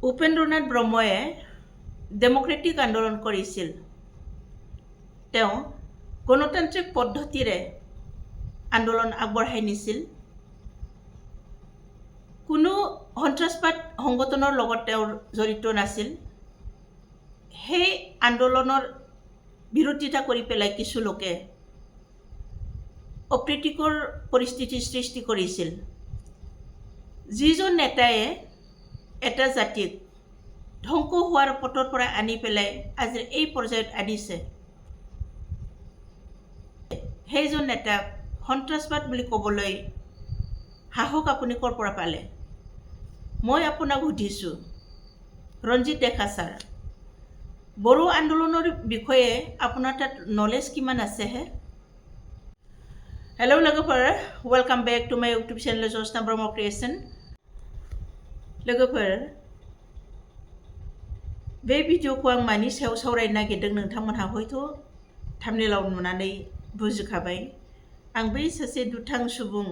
Upendranath ব্ৰহ্ময়ে Democratic আন্দোলন কৰিছিল। তেওঁ গণতান্ত্ৰিক পদ্ধতিৰে আন্দোলন আগবঢ়াই নিছিল। কোনো সন্ত্ৰাসবাদ সংগঠনৰ লগত তেওঁ জড়িত নাছিল। সেই আন্দোলনৰ বিৰোধিতা কৰি পেলাই কিছু লোকে অপ্ৰীতিকৰ পৰিস্থিতিৰ সৃষ্টি কৰিছিল। যিজন নেতাই এটা জাতিক ধ্বংস হোৱাৰ পথৰ পৰা আনি পেলাই আজিৰ এই পৰ্যায়ত আনিছে, সেইজন নেতাক সন্ত্ৰাসবাদ বুলি ক'বলৈ সাহস আপুনি ক'ৰ পৰা পালে? মই আপোনাক সুধিছোঁ, ৰঞ্জিত ডেকা ছাৰ, বড়ো আন্দোলনৰ বিষয়ে আপোনাৰ তাত নলেজ কিমান আছে হে? हेलो लोगोफोर, वेलकाम बैक टू माय YouTube channel Jyotsna Brahma creation. लोगोफोर, बे भिडिअखौ आं मानि सायाव सावरायनो नागिरदों नोंथांमोनहा हयथ' थाम्बनेइलाव नुनानै बुजिखाबाय। आं बै सासे दुथां सुबुं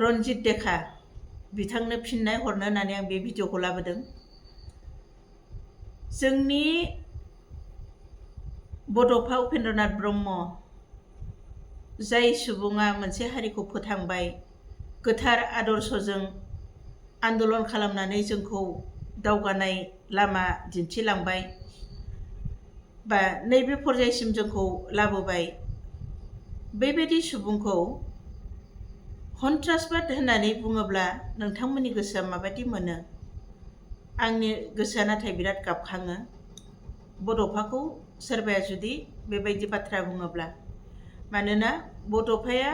रन्जित डेका बिथांनो फिननाय हरनो होननानै आं बे भिडिअखौ लाबोदों। जोंनि बड'फा उपेन्द्रनाथ ब्रह्म, जाय सुबुङा मोनसे हारिखौ फोथांबाय, गोथार आदर्शजों आन्दोलन खालामनानै जोंखौ दावगानाय लामा दिन्थिलांबाय बा नैबे पर्यायसिम जोंखौ लाबोबाय, बेबायदि सुबुंखौ सन्त्रासबाद होननानै बुङोब्ला नोंथांमोननि गोसोआ माबायदि मोनो? आंनि गोसोआ नाथाय बिराद गाबखाङो बड'फाखौ सोरबाया जुदि बेबायदि बाथ्रा बुङोब्ला। मानोना बड'फाया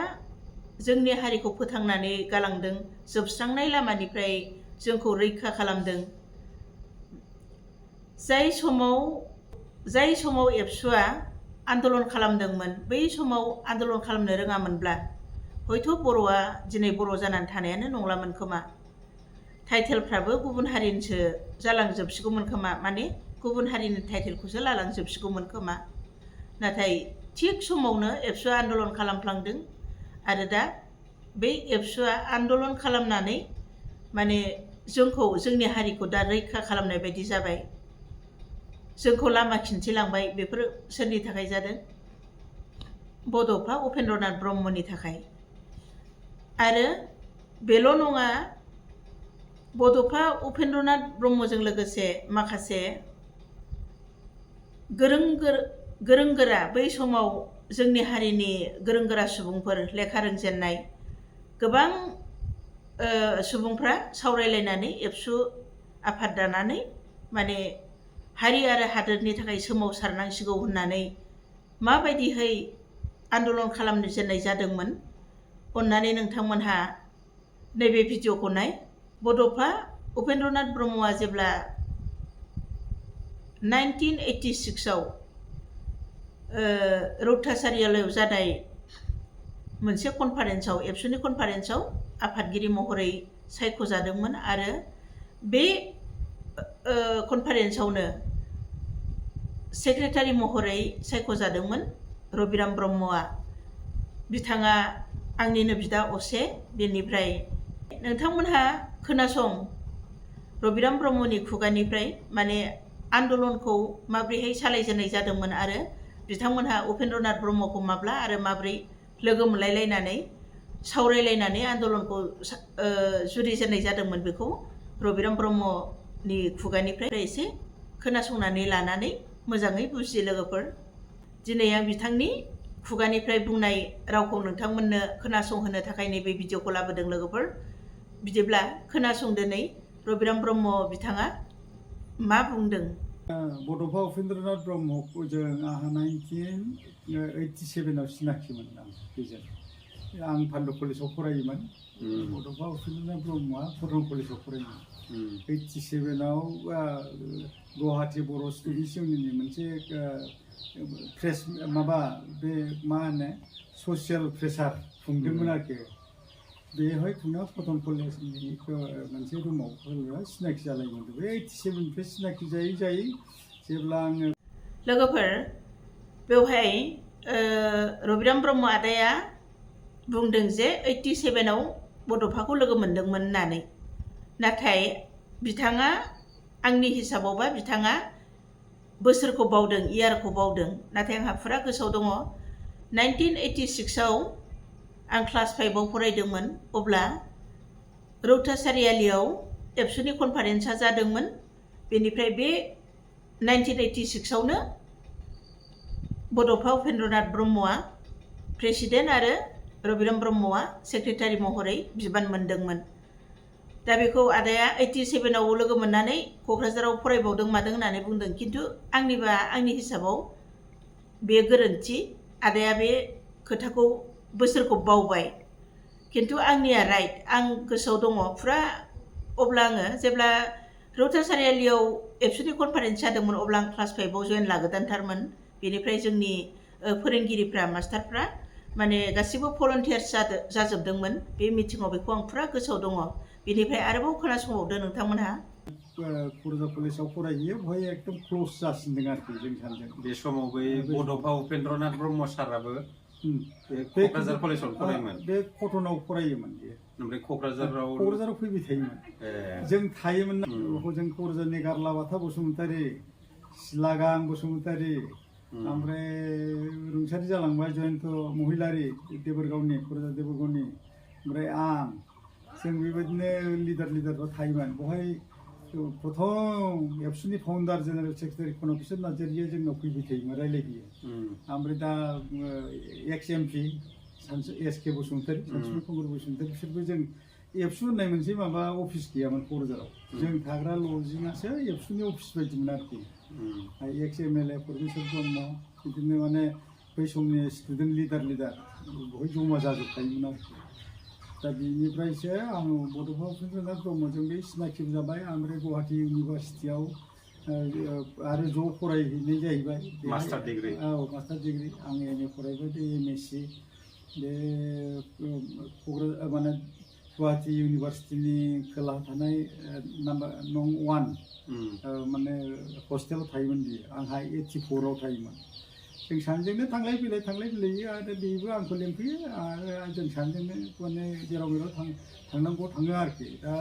जोंनि हारिखौ फोथांनानै गालांदों, जोबस्रांनाय लामानिफ्राय जोंखौ रैखा खालामदों। जाय समाव एबसुआ आन्दोलन खालामदोंमोन, बै समाव आन्दोलन खालामनो रोङामोनब्ला हयथ' बर'आ दिनै बर' जानानै थानायानो नंलामोन खोमा। टाइटेलफ्राबो गुबुन हारिनिसो जालांजोबसिगौमोन खोमा, माने गुबुन हारिनि टाइटेलखौसो लालांजोबसिगौमोन खोमा। नाथाय थिग समावनो एबसुआ आन्दोलन खालामफ्लांदों आरो दा बे एबसुआ आन्दोलन खालामनानै माने जोंखौ, जोंनि हारिखौ दा रैखा खालामनाय बायदि जाबाय, जोंखौ लामा खिन्थिलांबाय। बेफोर सोरनि थाखाय जादों? बड'फा उपेन्द्रनाथ ब्रह्मनि थाखाय। आरो बेल' नङा, बड'फा उपेन्द्रनाथ ब्रह्मजों लोगोसे माखासे गोरों गोरा, बै समाव जोंनि हारिनि गोरों गोरा सुबुंफोर, लेखा रोंजेननाय गोबां सुबुंफ्रा सावरायलायनानै एबसु आफाद दानानै माने हारि आरो हादोरनि थाखाय सोमावसारनांसिगौ होननानै माबायदिहै आन्दोलन खालामनो जेननाय जादोंमोन, अन्नानै नोंथांमोनहा नैबे भिडिअखौ नाय। बड'फा उपेन्द्रनाथ ब्रह्मआ जेब्ला 1986आव रौता सारियालयाव जानाय मोनसे कनफारेन्सआव, एबसुनि कनफारेन्सआव आफादगिरि महरै सायख'जादोंमोन आरो बे कनफारेन्सआवनो सेक्रेटारि महरै सायख'जादोंमोन रबिराम ब्रह्मआ। बिथाङा आंनिनो बिदा असे। बेनिफ्राय नोंथांमोनहा खोनासं रबिराम ब्रह्मनि खुगानिफ्राय माने आन्दोलनखौ माब्रैहाय सालायजेननाय जादोंमोन आरो बिथांमोनहा उपेन्द्रनाथ ब्रह्मखौ माब्ला आरो माब्रै लोगो मोनलायलायनानै सावरायलायनानै आन्दोलनखौ जुरिजेननाय जादोंमोन, बेखौ रबिराम ब्रह्मनि खुगानिफ्राय एसे खोनासंनानै लानानै मोजाङै बुजि लोगोफोर। दिनै आं बिथांनि खुगानिफ्राय बुंनाय रावखौ नोंथांमोननो खोनासंहोनो थाखाय नैबे भिडिअखौ लाबोदों लोगोफोर। बिदिब्ला खोनासंदो नै रबिराम ब्रह्म बिथाङा मा बुंदों। बड'फा उपेन्द्रनाथ ब्रह्मखौ जों 1987आव सिनाखि मोनदां। बेजों आं पान्डु कलेजाव फरायोमोन। बड'फा उपेन्द्रनाथ ब्रह्मआ कटन कलेजाव फरायोमोन। 87आव गुवाहाटी बर' स्टुडेन्टस इउनियननि मोनसे प्रेस माबा, बे मा होनो, ससियेल प्रेसार खुंदोंमोन आरोखि। बेवहाय खुंनायाव कटन कलेजनि मोनसे रुमाव सिनाखि जालायमोन। बे 87निफ्राय सिनाखि जायै जायै जेब्ला आङो लोगोफोर, बेवहाय रबिराम ब्रह्म आदाया बुंदों जे 87आव बड'फाखौ लोगो मोनदोंमोन होननानै। नाथाय बिथाङा आंनि हिसाबावबा बिथाङा बोसोरखौ बावदों इयारखौ बावदों नाथाय आंहा फुरा गोसोआव दङ 1986 आव आं क्लास 5 आव फरायदोंमोन अब्ला रौता सारियालियाव एबसुनि कनफारेन्सआ जादोंमोन बेनिफ्राय बे 1986 आवनो बड'फा उपेन्द्रनाथ ब्रह्मआ प्रेसिडेन्ट आरो रबिराम ब्रह्मआ सेक्रेटारि महरै बिबान मोनदोंमोन दा बेखौ आदाया 87 आव लोगो मोननानै क'क्राझाराव फरायबावदों मादों होननानै बुंदों खिन्थु आंनि हिसाबाव बे गोरोन्थि आदाया बे खोथाखौ बोसोरखौ बावबाय खिन्थु आंनिया राइट आं गोसोआव दङ फुरा अब्ला आङो जेब्ला रौता सारियालियाव एबसुनि कनफारेन्स जादोंमोन अब्ला आं क्लास 5 आव जयेन लागोदानथारमोन बेनिफ्राय जोंनि फोरोंगिरिफ्रा मास्टारफ्रा माने गासिबो भलन्टियार्स जाजोबदोंमोन बे मिटिङाव बेखौ आं फुरा गोसोआव दङ बेनिफ्राय आरोबाव खोनासंबावदो नोंथांमोनहा क'क्राझार कलेजाव फरायहैयो बेवहाय एकदम क्ल'ज जासिनदों आरोखि जों सानैजों बे समाव बै बड'फा उपेन्द्रनाथ ब्रह्म साराबो बे क'क्राझार कलेजाव फरायोमोन बे कटनाव फरायोमोन बेयो ओमफ्राय क'क्राझाराव फैबाय थायोमोन जों थायोमोन जों क'क्राझारनि गारलाबाथा बसुमतारी सिलागां बसुमतारी ओमफ्राय रुंसारि जालांबाय जयन्त महिलारि देबोरगावनि क'क्राझार देबोरगावनि ओमफ्राय आं जों बेबायदिनो लिडारफ्रा थायोमोन बेवहाय प्रथम एबसुनि फाउन्डार जेनेरेल सेक्रेटारि कनकिशोर नार्जारिया जोंनाव फैबाय थायोमोन रायलायफैयो ओमफ्राय दा एक्स एमपि एस के बसुमतारी सानसुमै खुंगुर बसुमतारी बिसोरबो जों एबसु होननाय मोनसे माबा अफिस गैयामोन क'क्राझाराव जों थाग्रा लजिङासो एबसुनि अफिस बायदिमोन आरोखि एक्स एमएलए प्रफेसर ब्रह्म बिदिनो माने बै समनि स्टुडेन्ट लिडार बेवहाय जमा जाजोबखायोमोन आरोखि दा बिनिफ्रायसो आङो बड'फा उपेन्द्रनाथ ब्रह्मजों बे सिनाखि जाबाय ओमफ्राय गुवाहाटि इउनिभारसिटियाव आरो ज' फरायहैनाय जाहैबाय मास्टार डिग्री मास्टार डिग्री आं एम ए फरायबाय बे एमएससि बे क'क्राझार माने गुवाहाटि इउनिभारसिटिनि खोला थानाय नाम्बार नं 1 माने हस्टेलाव थायोमोन बियो आंहा 84 आव थायोमोन जों सानैजोंनो थांलाय फैलाय आरो बेबो आंखौ लेंफैयो आरो जों सानैजोंनो माने जेराव मेराव थांनांगौ थाङो आरोखि दा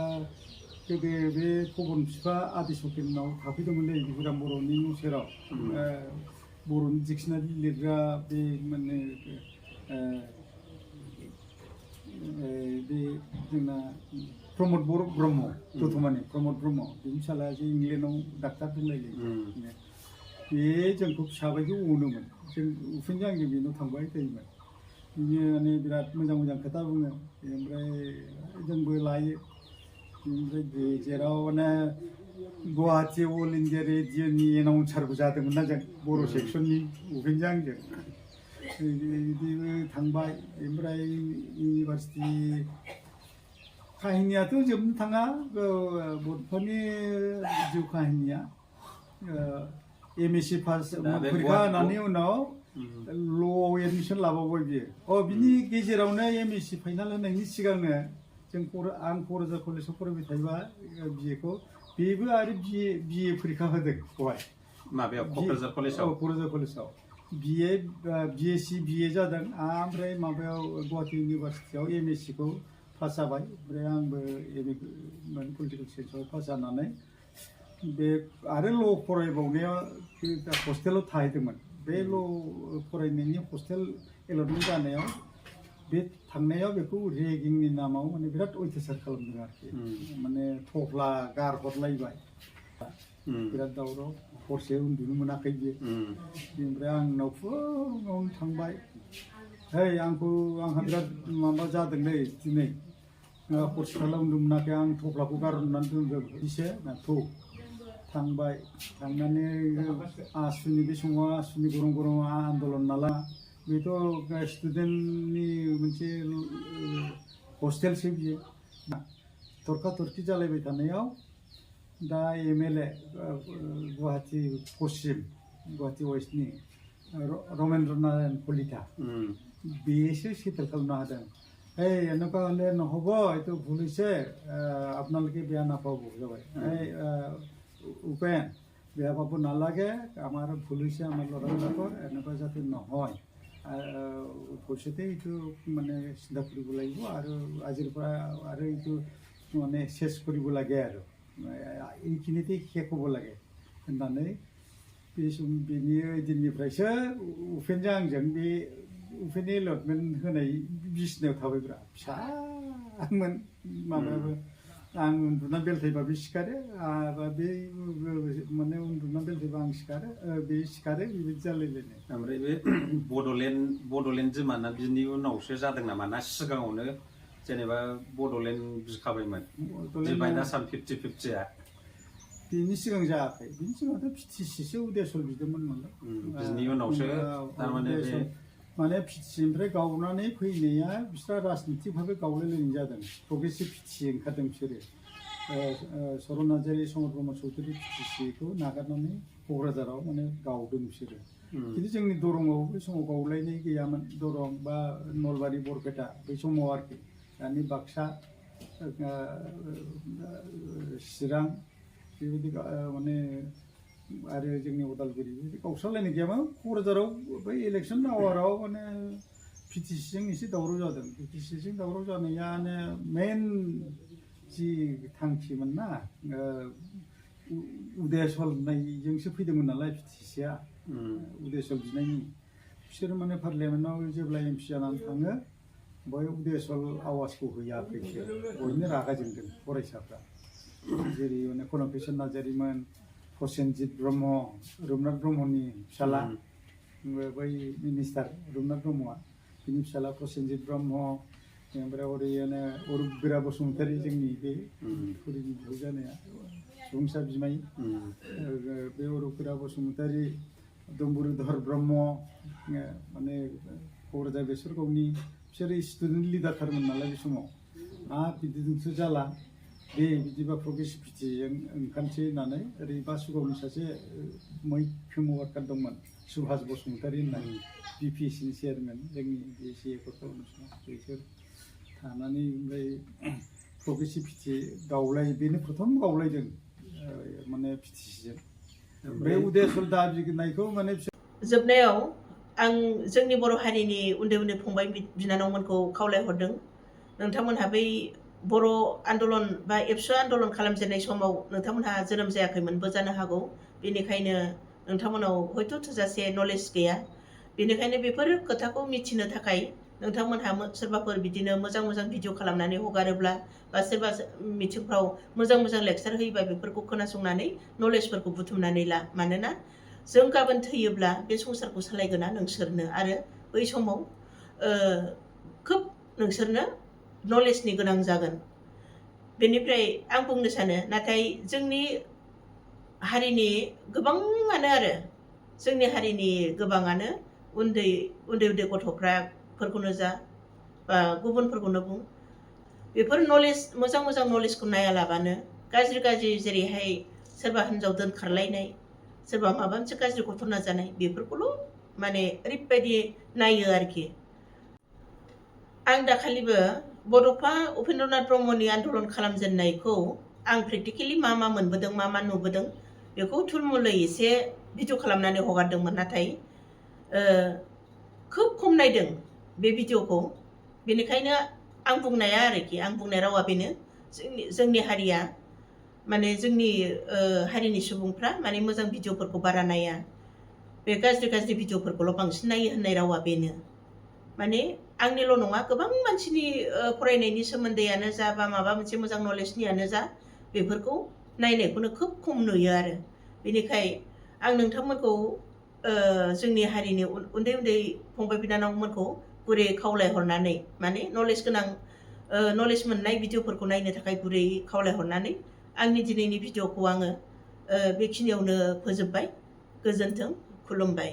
गोदो बे पबन बिफा आदि सकेननाव थाफैदोंमोनलै बिहुराम बर'नि न' सेराव बर'नि डिक्सनारि लिरग्रा बे माने बे जोंना प्रमद ब्रह्म दतमानि प्रमद ब्रह्म बिनि फिसालाया जे इंलेन्डआव डाक्टार दंलायलायो बे जोंखौ फिसाबायदि अनोमोन जों उफेनजों आंजों बेनाव थांबाय थायोमोन बियो माने बिराद मोजां खोथा बुङो ओमफ्राय जोंबो लायो ओमफ्राय गेजेराव माने गुवाहाटि अल इन्डिया रेडिअनि एनाउन्सारबो जादोंमोन ना जों बर' सेक्सननि उफेनजों आंजों बिदिबो थांबाय ओमफ्राय इउनिभारसिटि काहिनियाथ' जोबनो थाङा बड'फानि जिउ काहिनिया एमएससि पास फरिखा होनानै उनाव ल'आव एडमिसन लाबावबाय बियो बिनि गेजेरावनो एमएससि फाइनाल होनायनि सिगांनो जों आं क'क्राझार कलेजाव फरायबाय थायोबा बिएखौ बेबो आरो बिए फरिखा होदों बेवहाय माबायाव क'क्राझार कलेजाव बिएससि बिए जादों ओमफ्राय माबायाव गुवाहाटि इउनिभारसिटियाव एमएससिखौ पास जाबाय ओमफ्राय आंबो एमए पलिटिकेल साइन्सआव पास जानानै बे आरो ल' फरायबावनायाव हस्टेलाव थाहैदोंमोन बे ल' फरायनायनि हस्टेल एलटमेन्ट जानायाव बे थांनायाव बेखौ रेगिंनि नामाव माने बिराद अयथासार खालामदों आरोखि माने थफ्ला गारहरलायबाय बिराद दावराव हरसे उन्दुनो मोनाखै बियो ओमफ्राय आंनाव फुङावनो थांबाय आंहा बिराद माबा जादोंलै दिनै हरसे थाला उन्दुनो मोनाखै आं थफ्लाखौ गारहरनानै दोनदों इसे थांबाय थांनानै आसुनि बे समाव आसुनि गरम आन्दलन नालाय बेथ' स्टुडेन्टनि मोनसे हस्टेलसो बियो थरखा जालायबाय थानायाव दा एमएलए गुवाहाटि पश्चिम गुवाहाटि वेस्टनि रमेन्द्र नारायण कलिता बेसो सेटेल खालामनो हादों এনেকুৱা হ'লে নহ'ব এইটো ভুল হৈছে আপোনালোকে বেয়া নাপাব যাবাই উপেন বেয়া পাব নালাগে আমাৰ ভুল হৈছে আমাৰ ল'ৰাবিলাকৰ এনেকুৱা যাতে নহয় ভৱিষ্যতে এইটো মানে চিন্তা কৰিব লাগিব আৰু আজিৰ পৰা আৰু এইটো মানে চেছ কৰিব লাগে আৰু এইখিনিতে শেষ হ'ব লাগে होननानै बेनि दिननिफ्रायसो उपेनजों आंजों बे उपेननि एलटमेन्ट होनाय बिसिनायाव थाबायब्रा फिसामोन माबायाबो आं उन्दुना बेलथायबा बे सिखारो बे माने उन्दुना बेलथायबा आं सिखारो बे सिखारो बेबायदि जालायलायनाय ओमफ्राय बे बड'लेण्ड जोमाना बिनि उनावसो जादों नामा ना सिगाङावनो जेनेबा बड'लेण्ड बिखाबायमोन बिबायना सान 50-50आ बिनि सिगां जायाखै बिनि सिगाङावथ' पिटिसिसो उदेसल बिदोंमोन नालाय बिनि उनावसो थारमाने बे माने पिटिसिनिफ्राय गावनानै फैनाया बिस्रा राजनितिक भाबै गावलायलायनाय जादों प्रग्रेसिभ पिटिसि ओंखारदों बिसोरो सरन नार्जारि समर ब्रह्म चौधुरि पिटिसिखौ नागारनानै क'क्राझाराव माने गावदों बिसोरो खिन्थु जोंनि दरंआव बै समाव गावलायनाय गैयामोन दरं बा नलबारि बरपेटा बै समाव आरोखि दानि बाक्सा चिरां बेबायदि माने आरो जोंनि उदालगुरि बेबायदि गावस्रालायनाय गैयामोन क'क्राझाराव बै इलेक्सन आवाराव माने पिटिसिजों एसे दावराव जादों पिटिसिजों दावराव जानायानो मेन जि थांखिमोन ना उदेसल होननायजोंसो फैदोंमोन नालाय पिटिसिया उदेसल बिनायनि बिसोर माने पार्लियामेन्टआव जेब्ला एमपि जानानै थाङो बय उदेसल आवाजखौ होयाखै बिसोर बयनो रागा जोंदों फरायसाफ्रा जेरै माने कनकेसन नार्जारिमोन प्रसेनजित ब्रह्म रुपनाथ ब्रह्मनि फिसाला बै मिनिस्टार रुपनाथ ब्रह्मआ बिनि फिसाला प्रसेनजित ब्रह्म ओमफ्राय ओरैनो अरुप गोरा बसुमतारी जोंनि बे थुरिनि बिहु जानाया सुबुंसा बिमाय बे अरुप गोरा बसुमतारी दम्बरुधर ब्रह्म माने क'क्राझार बेसरगावनि बिसोरो स्टुडेन्ट लिडारथारमोन नालाय बे समाव बिदिजोंसो जाला दे बिदिबा प्रग्रेसिभ पिटिसिजों ओंखारनोसै होननानै ओरै बासुगावनि सासे मैखोम वार्कार दंमोन सुभाष बसुमतारी होननाय बिपिएससिनि चेयारमेन जोंनि बिएससि एकर्ड खालामनाय समाव बिसोर थानानै ओमफ्राय प्रग्रेसिभ पिटिसि बेनो प्रथम गावलायदों माने पिटिसिजों बे उदेसल दाबिनायखौ माने जोबनायाव आं जोंनि बर' हारिनि उन्दै उन्दै फंबाय बिनानावमोनखौ खावलायहरदों नोंथांमोनहा बै बर' आन्दलन बा एबसु आन्दलन खालामजेननाय समाव नोंथांमोनहा जोनोम जायाखैमोनबो जानो हागौ बेनिखायनो नोंथांमोनाव हयथ' थोजासे नलेज गैया बेनिखायनो बेफोर खोथाखौ मिथिनो थाखाय नोंथांमोनहा सोरबाफोर बिदिनो मोजां मोजां भिडिअ खालामनानै हगारोब्ला बा सोरबा मिटिंफ्राव मोजां मोजां लेक्सार होयोबा बेफोरखौ खोनासंनानै नलेजफोरखौ बुथुमनानै ला मानोना जों गाबोन थैयोब्ला बे संसारखौ सालायगोना नोंसोरनो आरो बै समाव खोब नोंसोरनो नलेजनि गोनां जागोन बेनिफ्राय आं बुंनो सानो नाथाय जोंनि हारिनि गोबाङानो उन्दै गथ'फोरखौनो जा बा गुबुनफोरखौनो बुं बेफोर नलेज मोजां मोजां नलेजखौ नायालाबानो गाज्रि जेरैहाय सोरबा हिनजाव दोनखारलायनाय सोरबा माबा मोनसे गाज्रि घटना जानाय बेफोरखौल' माने ओरैबायदि नायो आरोखि आं दाखालिबो बड'फा उपेन्द्रनाथ ब्रह्मनि आन्दलन खालामजेननायखौ आं प्रेक्टिकेलि मा मोनबोदों मा नुबोदों बेखौ थुलमुलै एसे भिडिअ खालामनानै हगारदोंमोन नाथाय खोब खम नायदों बे भिडिअखौ बेनिखायनो आं बुंनाय रावा बेनो जोंनि हारिया माने जोंनि हारिनि सुबुंफ्रा माने मोजां भिडिअफोरखौ बारा नाया बे गाज्रि भिडिअफोरखौल' बांसिन नायो होननाय रावा बेनो माने आंनिल' नङा गोबां मानसिनि फरायनायनि सोमोन्दैयानो जा बा माबा मोनसे मोजां नलेजनियानो जा बेफोरखौ नायनायखौनो खोब खम नुयो आरो बेनिखाय आं नोंथांमोनखौ जोंनि हारिनि उन्दै फंबाय बिनानावमोनखौ गुरै खावलायहरनानै माने नलेज मोननाय भिडिअफोरखौ नायनो थाखाय गुरै खावलायहरनानै आंनि दिनैनि भिडिअखौ आङो बेखिनियावनो फोजोबबाय गोजोन्थों खुलुमबाय